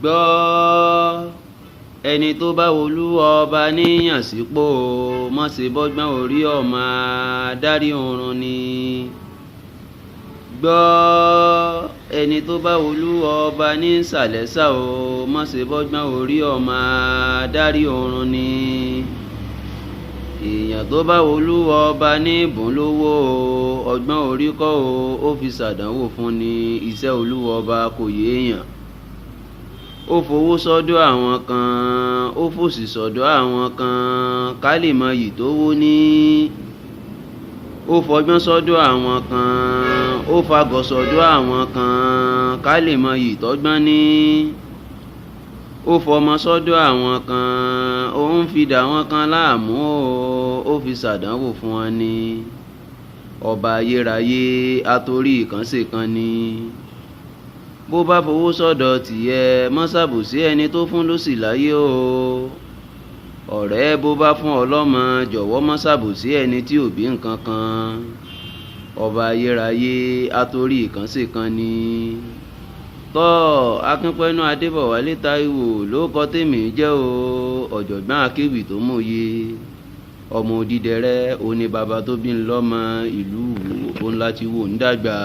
Gbọ́, ẹni tó bá wolú ọba níyàn sípò, mọ̀ ṣe bọ́gbọ́n orí ọmọ adarí oorun ni. Gbọ́, ẹni tó bá wolú ọba ní sàlẹ́sà o, mọ̀ ṣe bọ́gbọ́n orí ọmọ adarí oorun ni. Èèyàn tó bá wolú ọba ní bùn lówó o, ọgbọ́n orí kọ́ o, ó fi ṣàdánwò fún ni, iṣẹ́ olúwa ọba kò yéèyàn. Ó fowó sọ́dọ̀ àwọn kan, ó fòṣì sọ́dọ̀ àwọn kan, ká lè mọyì tó wó ní. Ó fọgbọ́n sọ́dọ̀ àwọn kan, ó fagọ̀ sọ́dọ̀ àwọn kan, ká lè mọyì tọ́gbọ́n ní. Ó fọmọ sọ́dọ̀ àwọn kan, ó ń fi dà wọ́n kan láàmú o, ó fi ṣàdánwò fún wọn ni. Ọba ayérayé atorí ìkànṣe kan ni. Bó bá fowó sọ́dọ̀ tìẹ, mọ́ ṣàbòsí ẹni tó fún lóṣì láyé o. Ọ̀rẹ́ bó bá fún ọ lọ́mọ, jọ̀wọ́ mọ́ ṣàbòsí ẹni tí ò bí nǹkan kan. Ọba ayérayé atorí ìkànṣe kan ni. Tọ́ Akínpẹ̀nú Adébọ̀wálé Táíwò ló kọ tèmi jẹ́ o, ọ̀jọ̀gbọ́n akéwì tó mòye. Ọmọ odídẹrẹ́, òní bàbá tó bí ń lọ́mọ ìlú Ìwó, òun láti wò ń dàgbà.